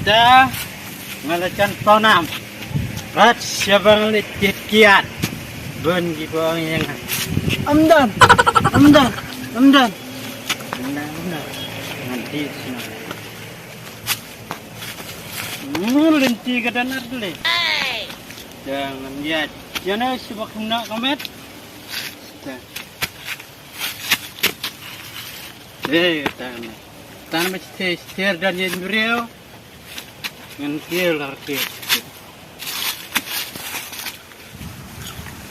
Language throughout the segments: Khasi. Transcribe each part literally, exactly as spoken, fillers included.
Da nga la jan paw nam. Rat shabang le tit kiat. Bun ki bong yang. Amdan. Amdan. Amdan. Amdan. Amdan. Nanti sini. Hmm, lenti ka dan adle. Jangan ya. Jana sibak nak kamet. Dah. Eh, tan. Tan mesti stir dan yang beriau. Ngan kir lah kir.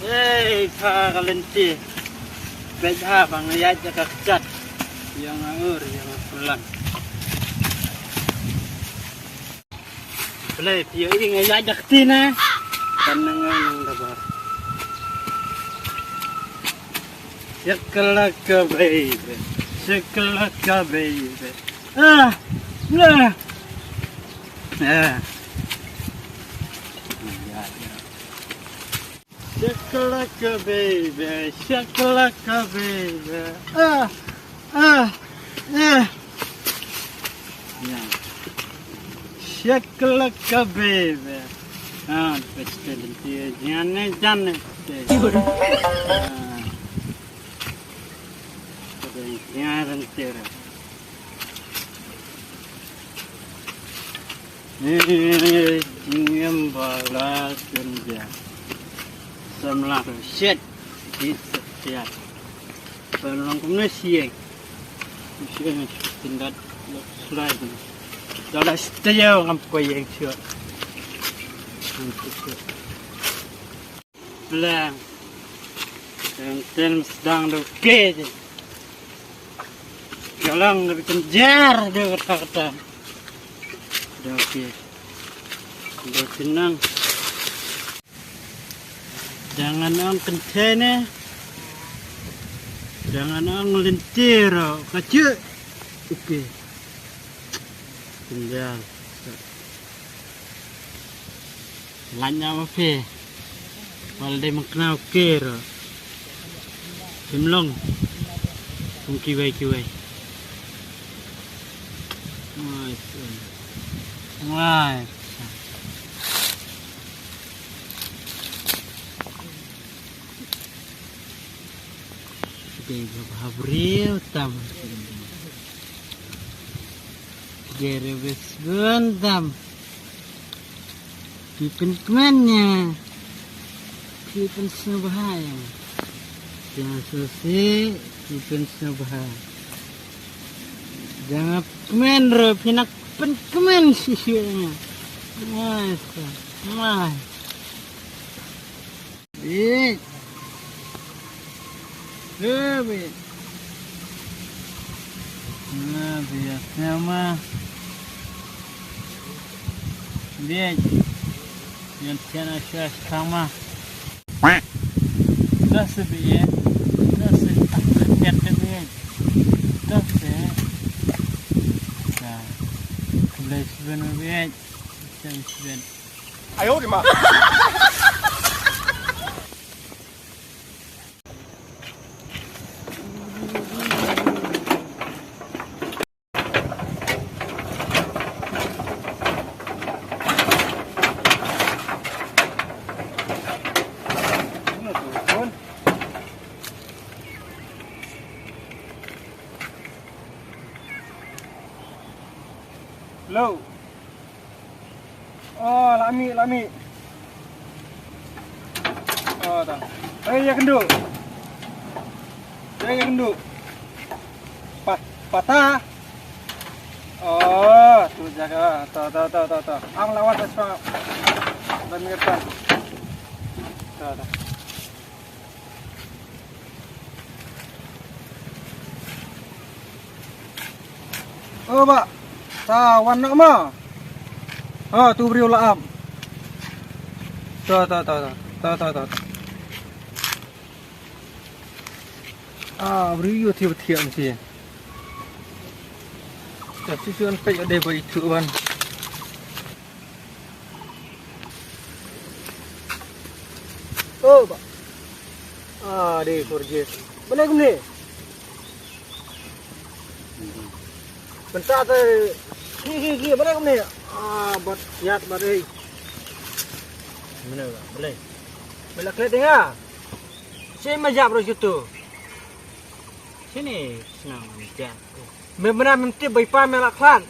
Ei, ka ka lenti. Bad ha bang ya ja ka kat. Yang aur, yang pulang. Play pia ing ya ja ktina. Kan nang nang da bar. Shakalaka baby. Shakalaka baby. Ah, nah. Ah. Shakalaka baby, shakalaka baby. Ah, ah, ah. Shakalaka baby. Ah, peste lenti jane jane. Ah. Pada yang tera. Ni, ni, ni, ni, ni, ni, bala senja. Samla, shit. Di setiap. Balong kumne siang. Siang, tindat, slide. Dala setia ngam koyeng siot. Blang. Yang ten sedang do ke je. Jalan lebih kejar dia kata-kata. Dah okey. Dah tenang. Jangan ang kentene. Jangan ang lentero. Kacu. Okey. Kejar. Lanya ma phi. Wal dei mengknau kir. Kim long. Kum kiwei kiwei. Nice. Nice. Dei ba briew tam. Dei re bes bun tam. Phi pynkmen ïa. Phi pynsngewbha ïa. Ïa sngewsih, phi pynsngewbha. Jang nga kmen ruh, phi nang pynkmen shisha ïa nga. Mai sa, mai. Bieit. Bieit. Na, bieit. Nama. Bieit. Yan tiana sha tama. Dase bieit. Dase bieit. Dase. Ka. Khublei shibun bieit. Khublei shibun. 哎呦我的妈！ Hello. Oh, la mih, la mih. Oh, ta. Eh, ïa kynduh. Eh, ïa kynduh. Pat, pata. Oh, tu jaga. Ta, ta, ta, ta, ta. Ang lawat asma. Ban ngerti. Ta, ta. O bah, ta wan noh ma. Ha, tu briew la ap. Ta, ta, ta, ta. Ta, ta, ta, ta. Ah, briew ïoh thiah thiah mesti. Ta, tu tu an peit ade ba itu wan. O bah. Ah, dei four G. Balei kumne? Mynta te ki ki ki balei kumne? Ah, bat yat bat ei. Mene ba, balei? Me la klet ïa nga. Shi me jap ro shutu. Shini snang me jap. Me mena mem tip ba i pa me la khlad.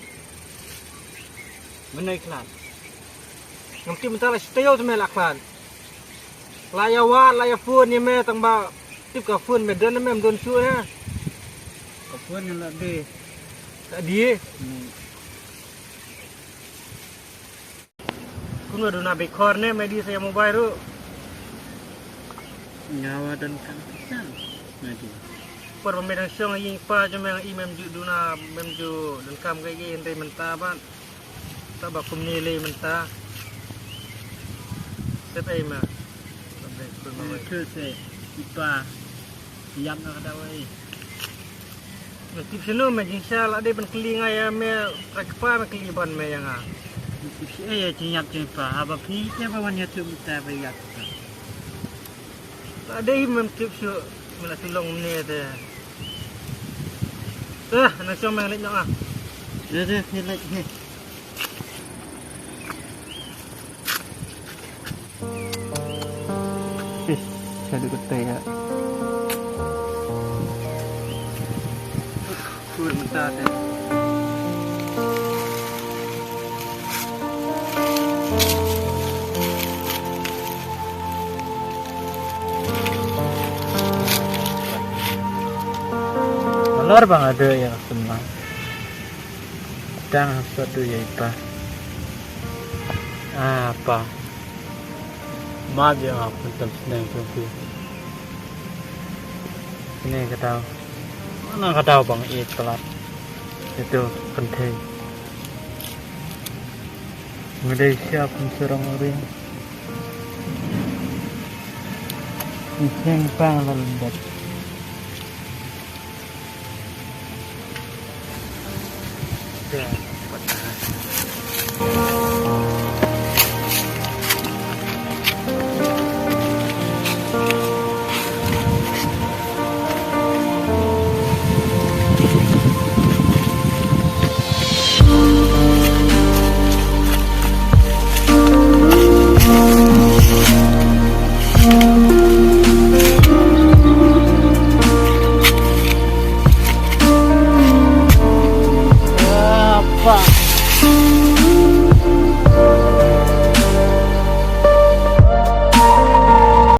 Mene khlad. Ngam tip mynta la shi taïew te me la khlad. La ïa wad, la ïa phone ïa me tang ba tip ka phone me don ne mem don shuh ne. Ka phone ne la dei. La dei. Hmm. Kumno duna bikhor ne me dei sa ïa mobile ruh. Nga wa donkam pisa. Nga dei. Por ba me dang shong ïing pa jong me nga i mem ju duna mem ju donkam kaei kaei hynrei mynta bad. Ta ba kumne lei mynta. Tep ei ma. Tep ei ma. Tep ei. Ïap na ka dawai. Me tip shano me jingshisha la dei ban kylli nga ïa me, trai kpa me kylli ban me ïa nga. Me tip shi ei ïa jingïap jong i pa, haba phi te ba wan ïathuh mynta ba ïap. La dei mem tip shuh, me la shu long ne te. Te, na shong me leit noh ah. Te, te, te leit, te. Ish, shaduh kata ïa. Kur mynta te. Nalor ba nga dei ïa ka sumar. Tang ha sot du ïa i pa. Ah, pa. Map ïa nga pyntan sneng pynti. Kane ka daw. Mana ka daw ba nga ïeit palat. Ito kynthei. Nga dei sha pynsurong ring. Nga seng pang la lyndet.